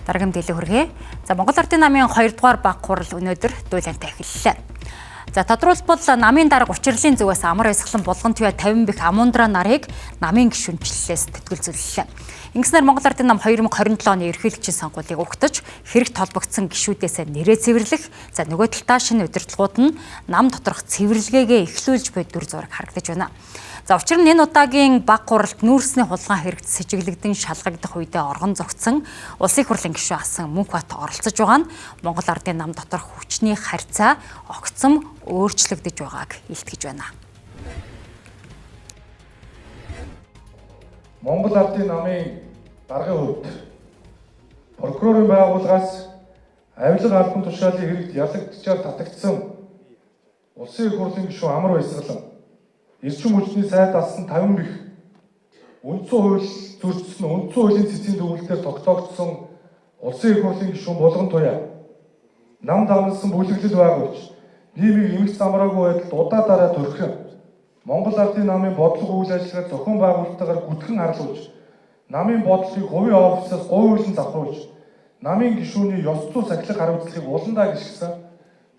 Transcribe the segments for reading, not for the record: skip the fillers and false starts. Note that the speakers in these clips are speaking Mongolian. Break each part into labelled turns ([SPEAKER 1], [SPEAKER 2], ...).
[SPEAKER 1] Дараагийн мэдээлэл хүргэе. За, Монгол Ардын намын 2 дугаар баг хурал өнөөдөр дуулантай эхэллээ. За, тодруулбал намын дарга Учирлын зүгээс Амар Баясгалан, Булган туяа, 50 бэх Амундра нарыг намын гишүүнчлэлээс төтгөлзүүллээ. Ингэснээр Монгол Ардын нам 2027 оны ерөнхийлөгчийн сонгуулийг угтаж хэрэгт холбогдсон гишүүдээс нэрээ цэвэрлэх, за, нөгөө талдаа шинэ удирдлагууд нь нам доторх цэвэрлэгээгээ эхлүүлж буй дүр зураг харагдаж байна. За, учир нь энэ удаагийн баг хуралд нүүрсний хулгайн хэрэгт сэжиглэгдэн шалгагдах үедээ оргон зогтсон Улсын их хурлын гишүүн асан Мөнхбат оролцож байгаа нь Монгол Ардын нам доторх хүчний харьцаа огцом өөрчлөгдөж байгааг илтгэж байна.
[SPEAKER 2] Монгол Ардын намын даргын хувьд прокурорын байгууллагаас авилга албан тушаалын хэрэгт ялагдчаар татагдсан Улсын их хурлын гишүүн Амар Баясгалан, эрчим хүчний сайд алсан 50 бэх, үндсэн хууль зөрчсөн, үндсэн хуулийн цэцгийн төвлөлтөөр тогтоогдсон Улсын их хурлын гишүүн Булган туяа, нам давнсан бүлэглэл байгуулж нийгмийг эмх замраагүй байдалд удаа дараа төрхөн Монгол Ардын намын бодлого үйл ажиллагаа зохион байгуулалтаагаар гүтгэн харлуулж, намын бодлогыг хувийн офисоос говь завхруулж, намын гишүүний ёс зүй сахилах хариуцлагыг уландаа гიშгсэн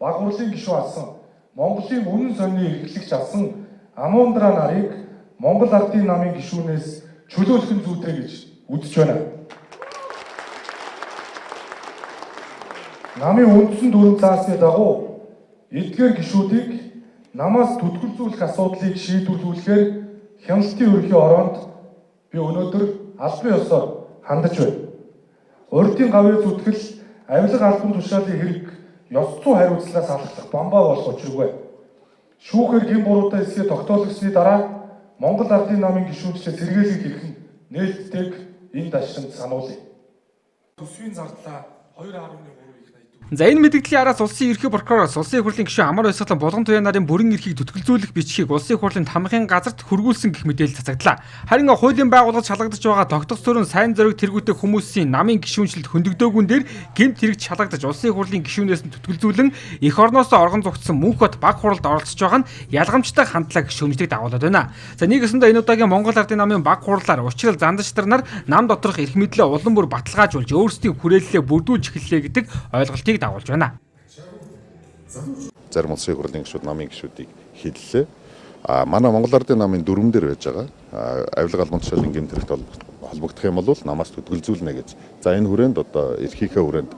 [SPEAKER 2] баг хурлын гишүүн асан Монголын үнэн сонины эрхлэгч асан Амундра нарыг Монгол Ардын намын гишүүнээс чөлөөлөх нь зүйтэй гэж үзэж байна. Намын үндсэн дүрэм заасны дагуу эдгээр гишүүдийг намаас түтгэлзүүлэх асуудлыг шийдвэрлүүлэхээр хяналтын ерөнхий ороонд би өнөөдөр албан ёсоор хандаж байна. Урдын гавьяа зүтгэл авилга албан тушаалын хэрэг ёс зүй хариуцлагаас алхах бамбаа болох учиргүй. Шүүхээр гэм буруутай эсхийг тогтоологсны дараа Монгол Ардын намын гишүүнчлээ сэргийлэх хэрхэн нээлттэйг энэ дашрамд сануулъя. Төсвийн зардлаа 2.3.
[SPEAKER 3] За, энэ мэдэгдлийн араас Улсын ерөнхий прокуророос Улсын их хурлын гишүүн Амар Баясгалан, Булган туяа нарын бүрэн эрхийг түтгэлзүүлэх бичгийг Улсын их хурлын тамгын газарт хөргүүлсэн гэх мэдээлэл цацагдлаа. Харин хуулийн байгууллагад шалгагдаж байгаа тогтох суурин сайн зориг тэргүүтэй хүмүүсийн намын гишүүнчлэлд хөндөгдөөгүй дээр гэмт хэрэгт шалгагдаж Улсын их хурлын гишүүнээс нь түтгэлзүүлэн эх орноосоо оргон зугтсан Мөнхбат баг хуралд оролцож байгаа нь ялгамжтай хандлага гэх шүүмжлэг дагуулад байна. За, нэг ёсондоо энэ удаагийн Монгол Ардын намын баг хурлаар Учрал, Зандашдар нар нам доторх эрх мэдлээ улам бүр баталгаажуулж өөрсдийн хүрээллээ бүрдүүлж эхэллээ гэдэг ойлголтыг дагуулж байна.
[SPEAKER 4] Зарим Улсын их хурлын гишүүд намын гишүүдийг хиллээ. А манай Монгол Ардын намын дүрм дээр байж байгаа авилга албан тушаалын гэмт хэрэгт холбогдох юм бол намаас түтгэлзүүлнэ гэж. За, энэ хүрээнд одоо эрхийнхээ хүрээнд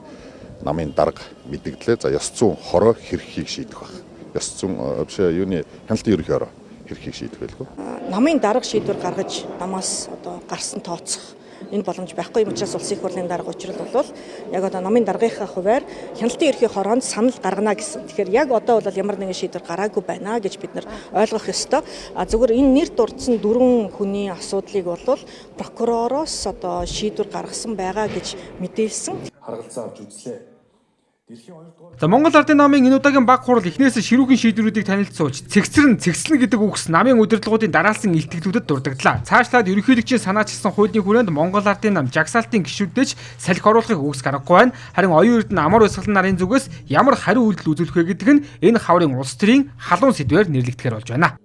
[SPEAKER 4] намын дарга мэдэгдлээ. За, ёс зүйн хороо хэрхийг шийдэх байх. Ёс зүйн биш юуны хяналтын ерөнхий хороо хэрхийг шийдэх байлгүй.
[SPEAKER 5] Намын дарга шийдвэр гаргаж намаас одоо гарсан тооцох энэ боломж байхгүй юм учраас Улсын их хурлын дарга Учрал бол яг одоо намын даргынхаа хувиар хяналтын ерөнхий хороонд санал гаргана гэсэн. Тэгэхээр яг одоо бол ямар нэгэн шийдвэр гараагүй байна гэж бид нар ойлгох ёстой. А зүгээр энэ нэр дурдсан дөрвөн хүний асуудлыг бол прокуророос одоо шийдвэр гаргасан байгаа гэж мэдээлсэн.
[SPEAKER 2] Харгалзаа авч үзлээ.
[SPEAKER 3] За, Монгол Ардын намын энэ удаагийн баг хурал эхнээс ширүүхэн шийдвэрүүдийг танилцуулж цэгцэрн цэгцлэн гэдэг үгс намын удирдлагуудын дараалсан илтгэлүүдэд дурдагдлаа. Цаашлаад ерөнхийлөгчийн санаачилсан хуулийн хүрээнд Монгол Ардын нам жагсаалтын гишүүддээ ч салхи оруулахыг үгс гаргахгүй байна. Харин оюун эрдэнэ Амар Баясгалан нарын зүгээс ямар хариу үйлдэл үзүүлэх вэ гэдэг нь энэ хаврын улс төрийн халуун сэдвээр нэрлэгдэхээр болж байна.